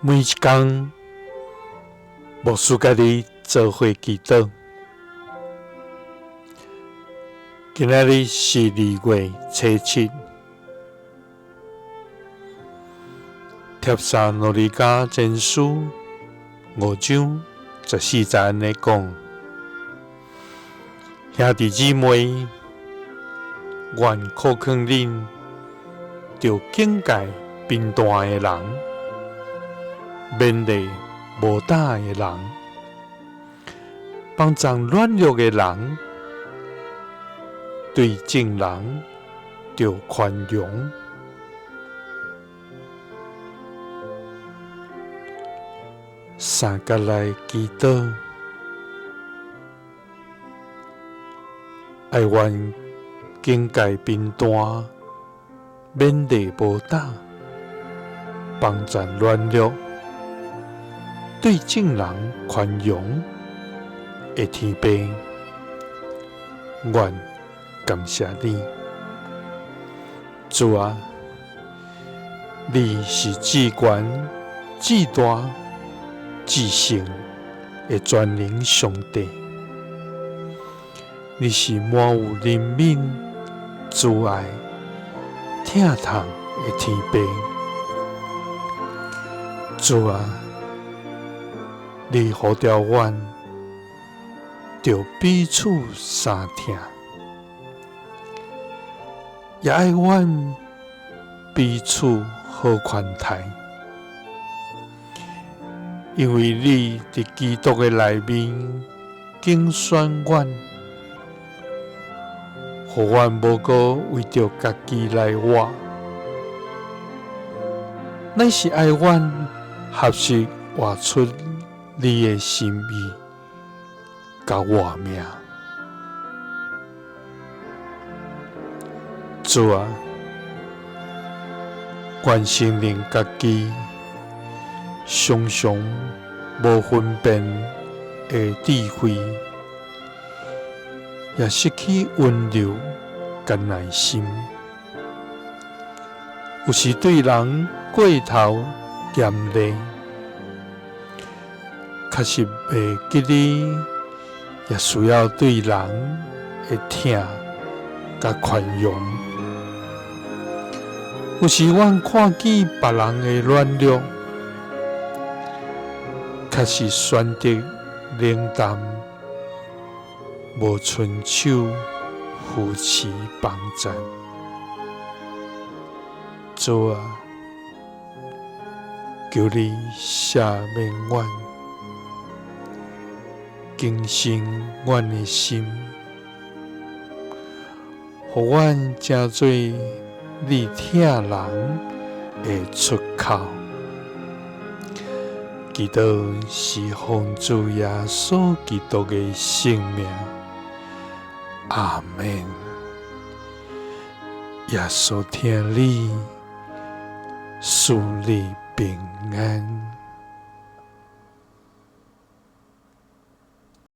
每一工，牧師佮你做伙祈禱。今仔日是2月初7，帖撒羅尼迦前書5章14節按呢講：兄弟姊妹，願苦勸恁，著警戒貧惰的人，勉勵無膽的人，幫贊軟弱的人，對眾人著寬容。三佮來祈禱，愛阮警戒貧惰，勉勵無膽，幫贊軟弱，對眾人寬容的天父，阮感謝你，主啊，你是至懸、至大、至聖的全能上帝，你是滿有憐憫、慈愛、疼痛的天父，主啊，你呼召阮，著彼此相疼，也愛阮彼此好款待，因為你佇基督的內面揀選阮，予阮無閣為著家己來活，乃是愛阮學習活出你的心意佮活命。主啊，阮承認家己常常無分辨的智慧，也失去溫柔佮耐心，有時對人過頭嚴厲，確實袂記得，也需要對人的疼佮寬容。有時阮看見別人的軟弱，確實選擇冷淡，無伸手扶持幫贊。主啊，求你赦免阮，更新阮的心，予阮成做你疼人的出口。祈禱是奉主耶穌基督的聖名，阿們。耶穌疼你，賜你平安。